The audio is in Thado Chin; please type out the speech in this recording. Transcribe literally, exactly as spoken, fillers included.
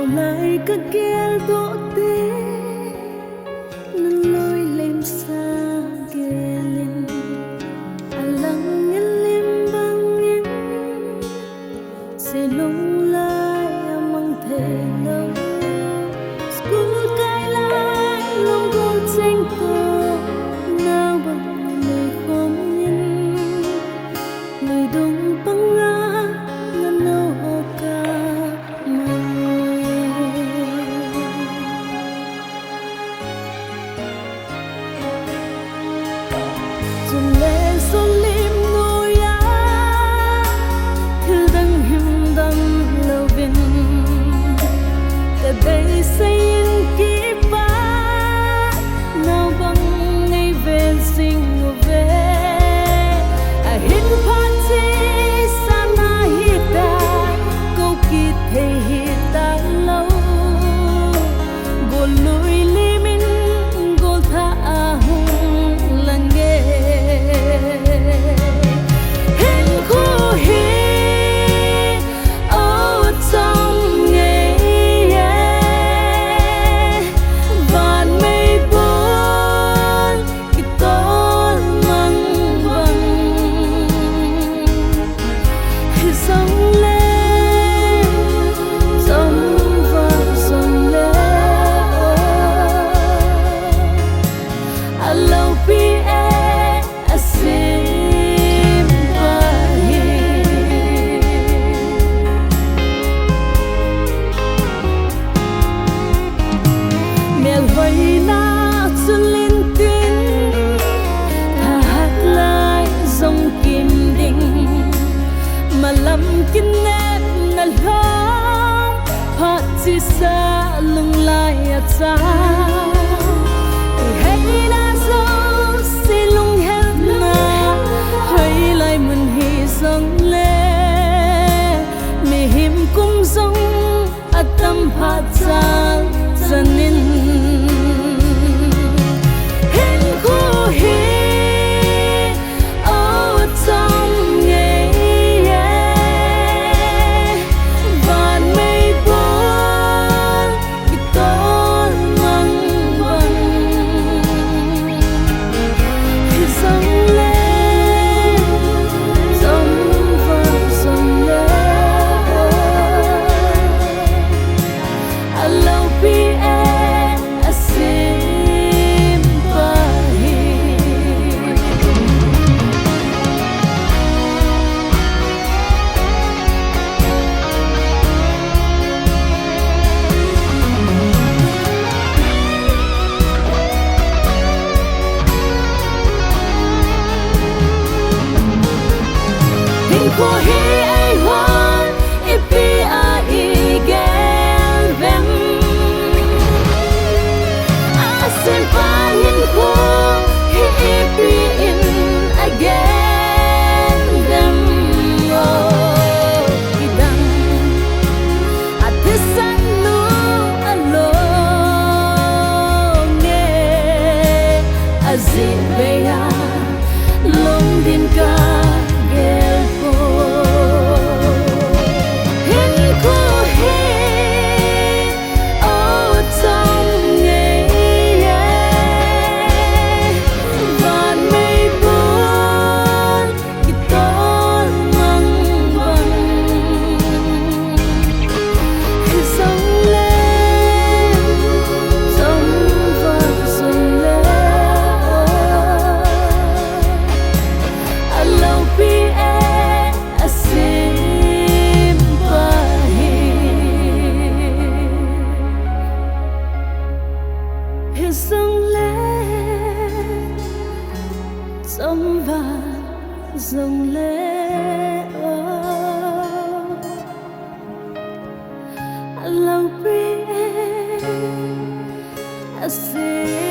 Lai ka geldoh te, na lui lemsa gelin, alang ngilim bangin, silung lai amang thei lou. School kai lai lunggul cheng toh, nabang lui khom in, lui dung panga na nou ka. Chule solim noiya thil dang him dang louvin, ka deisah in kipa nabang nei ven sing uve. Ahin phat chesa na hita, kou kit thei hita lou. Gol lui limin gol thah ahung lang e. Hinkho hi o chom ngei e, van mei bol kitol mang bang. Hijongle, chom va jongle, o, aloupi e, asim pa hi. Melhoina chu len tin, thahat lai jong kim ding. Malam kinepna lhom, phat chesa lunglai a chang. Iheina jouse lunghelna, hoilai mun hijongle, mihem kum jong atam phat chang chanin. Hinkho hi o chom ngei e, van mei bol kitol mang bang. Hijongle, chom va jongle, o, aloupi e, asim pa hi. Hinkho hi eihon ipi a igel dem? Asempa hinkho hi ipi in agel dem? O, kidang athisan nu along e, ajeh vei a lungdin kagel poi. Hinkho hi o chom ngei e, van mei bol kitol mang bang. Hijongle, chom va jongle, o, aloupi e, asim pa hi. Hijongle, chom va jongle, o, aloupi e, asim